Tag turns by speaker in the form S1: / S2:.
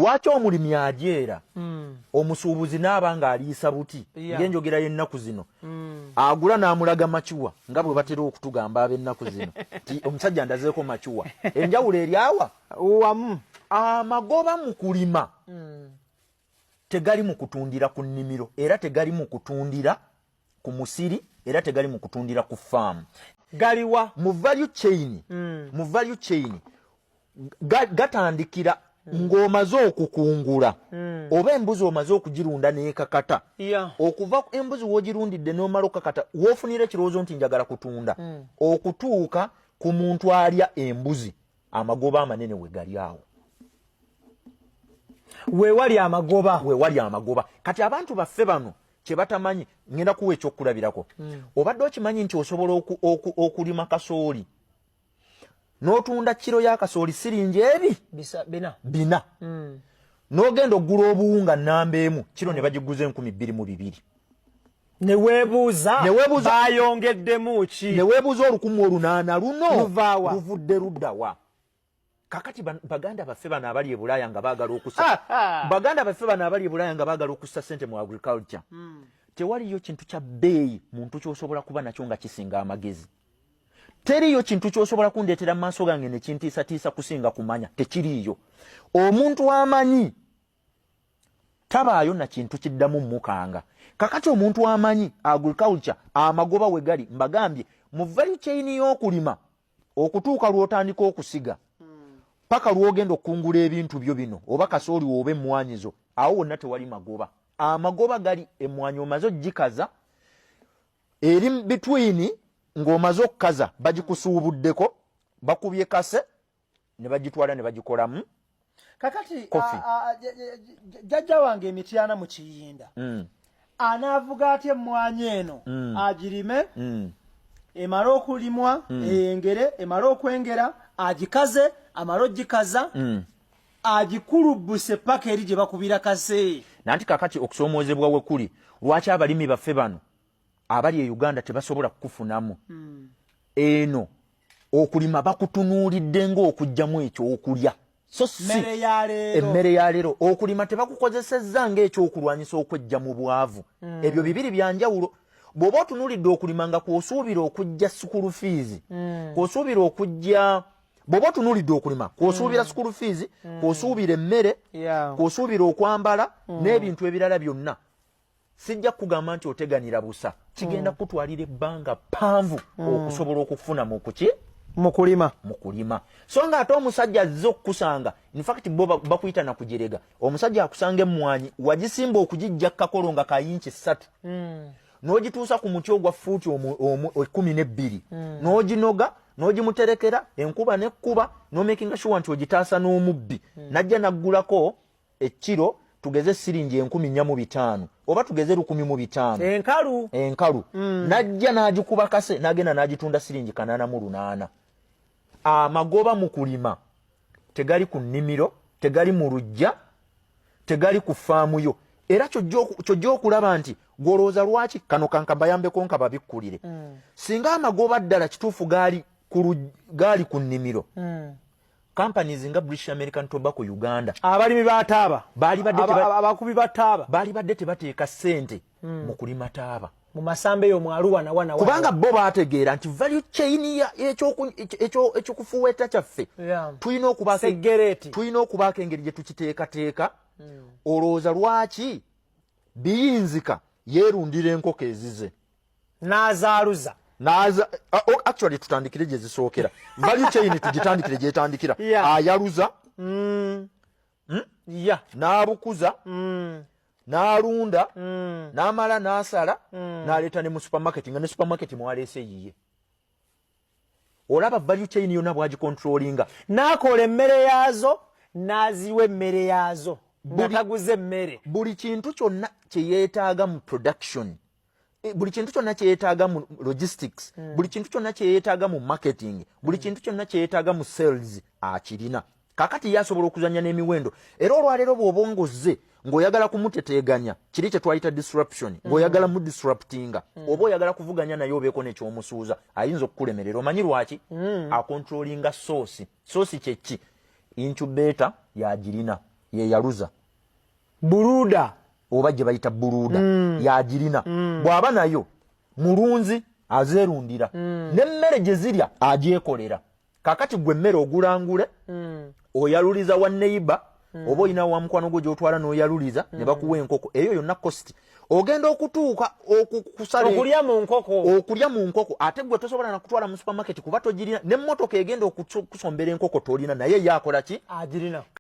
S1: Lwaki omulimi ajeera omusuubuzi n'aba ng'aliisa buti ng'enjogera y'ennaku zino agula n'amulaga makiwa, nga bwe batera okutugamba ab'ennaku zino ti omusajja ndazeeko makiwa? Enjawulo eri awa?
S2: Wamu.
S1: Amagoba mu kulima tegali mu kutundira ku nnimiro, era tegali mu kutundira ku musiri, era tegali mu kutundira ku faamu.
S2: Galiwa?
S1: Mu value chain. Mu value chain gatandikira ng'omaze okukungula oba embuzi omaze okugirunda n'ekakata. Okuva embuzi w'ogirundidde n'omala okukakata, w'ofunira ekirowoozo nti njagala kutunda, okutuuka ku muntu alya embuzi, amagoba amanene we gali awo.
S2: Weewali amagoba.
S1: Weewali amagoba. Kati abantu baffe bano kye batamanyi, ngenda kuwa ekyokulabirako. Obadde okimanyi nti osobola okulima kasooli n'otunda kiro ya kasooli siringi ebi
S2: 400?
S1: 400. N'ogenda okugula obuwunga namba emu kiro ne bagiguza 2200.
S2: Neweebuuza.
S1: Neweebuuza.
S2: Bayongeddemu ki?
S1: Neweebuuza 1800 luno
S2: luvaawa?
S1: Luvudde luddawa? Kakati baganda baffe bano abali e Bulaaya nga baagala okusa, baganda baffe bano abali e Bulaaya nga baagala okussa sente mu agriculture, tewaliyo kintu kya bbeeyi muntu kyosobola kuba nakyo nga kisinga amagezi. Teriyo kintu kyosobola kundeetera mu maaso gange nekintiisatiisa kusinga kumanya, tekiriiyo. Omuntu amanyi tabaayo na kintu kiddamu mukanga. Kakati omuntu amanyi agriculture, amagoba we gali, mbagambye, mu value chain y'okulima, okutuuka lw'otandika okusiga paka lw'ogenda okukungula ebintu byo bino, oba kasooli oba emmwanyizo, awo wonna tewali magoba. Amagoba gali emmwanyi omaze ogikaza, eri between ng'omaze okukaza, bagikusuubuddeko, bakubye kase ne bagitwala ne bagikolamu.
S2: Kakati
S1: Coffee.
S2: Jjajja wange emityana mu Kiyinda anaavuga atya emmwanyi eno agirime, emale okulimwa, eyengere, emale okwengera agikaze, amale ogikaza, agikulubbuse paka eri gye bakubira kase?
S1: Nanti kakati okusoomoozebwa we kuli, lwaki abalimi baffe bano abali e Uganda tebasobola kukufunamu? Eno okulima bakutunuulidde ng'okugyamu ekyokulya, so si
S2: mmere ya leero.
S1: Emmere ya leero. Okulima tebakukozesezza ng'ekyokulwanyisa okwejja mu bwavu. Ebyo bibiri byanjawulo. Bw'oba otunuulidde okulima nga kw'osuubira okujja school fees, kw'osuubira okujja, bw'oba otunuulidde okulima kw'osuubira school fees, kw'osuubira emmere, kw'osuubira okwambala n'ebintu ebirala byonna, sijja kugamba nti oteganira busa. Kigenda kutwalira ebbanga ppanvu okusobola okufuna mu kuki?
S2: Mu kulima.
S1: Mu kulima. So nga ate omusajja azze okukusanga, infact bo bakuyita na kujerega. Omusajja akusanga emmwanyi wagisimba okugijja kakolo nga kayinki 3, n'ogituusa ku muti ogwa fuuti 12, n'oginoga, n'ogimuterekera, enkuba nekkuba, n'omakinga sure nti ogitaasa n'omubbi. Najja naggulako ekkiro, tugeze siringi 4500 oba tugeze 1500.
S2: Enkalu.
S1: Enkalu. Najja n'agikuba kase, n'agenda n'agitunda siringi 808. Amagoba mu kulima tegali ku nnimiro, tegali mu luggya, tegali ku faamu yo. Era kyojja okulaba nti gwolowooza lwaki kano kankabayambeko nka babikkulire. Singa amagoba ddala kituufu gaali ku nnimiro, companies nga British American Tobacco Uganda,
S2: abalimi ba taaba,
S1: baali badde
S2: abakubi ba taaba,
S1: baali badde tebateeka ssente mu kulima taaba
S2: mu masamba eyo mwaluwa na wana.
S1: Kubanga bo baategeera nti value chain ekyokufuweeta kyaffe
S2: tulina
S1: okubaako tulina okubaako engeri gye tukiteekateeka. Olowooza lwaki Biyinzika yeerundira enkoko ezize?
S2: N'azaaluza.
S1: Naza, oh, actually tutandikire gye zisookera, value chain tugitandikire gyetandikira. Ayaluza, N'abukuza, n'alunda, n'amala n'asala, n'aleeta ne mu supermarket, nga ne supermarket mwaleese yiye. Olaba value chain yonna bwagicontrollinga.
S2: N'akola emmere yaazo, n'aziwa emmere yaazo nga taguze emmere.
S1: Buli kintu kyonna kye yeetaaga mu production, buli kintu kyonna kye yeetaaga mu logistics, buli kintu kyonna kye yeetaaga mu marketing, buli kintu kyonna kye yeetaaga mu sales akirina. Kakati ye asobola okuzanya n'emiwendo. Era olwaleero bw'oba ng'ozze ng'oyagala kumuteteeganya, kiri kye twayita disruption, ng'oyagala mu disruptinga, oba oyagala kuvuganya naye obeeko nekyomusuuza, ayinza okukulemerera. Omanyi lwaki? Acontrollinga source. Source kyeki? Incubator yagirina. Yeyaluza.
S2: Brooder.
S1: Oba gye bayita brooder. Yagirina. Bw'aba nayo, mulunzi, azeerundira n'emmere gye zirya agyekolera. Kakati gwe emmere ogulangule, oyaluliza wa neighbor oba olina wa mukwano gwo gy'otwala n'oyaluliza ne bakuwa enkoko. Eyo yonna cost. Ogenda okutuuka okusala
S2: okulya mu nkoko.
S1: Okulya mu nkoko, ate gwe tosobola nakutwala mu supermarket kuba togirina, n'emmotoka egenda okusombera enkoko tolina, naye ye akola ki?
S2: Agirina.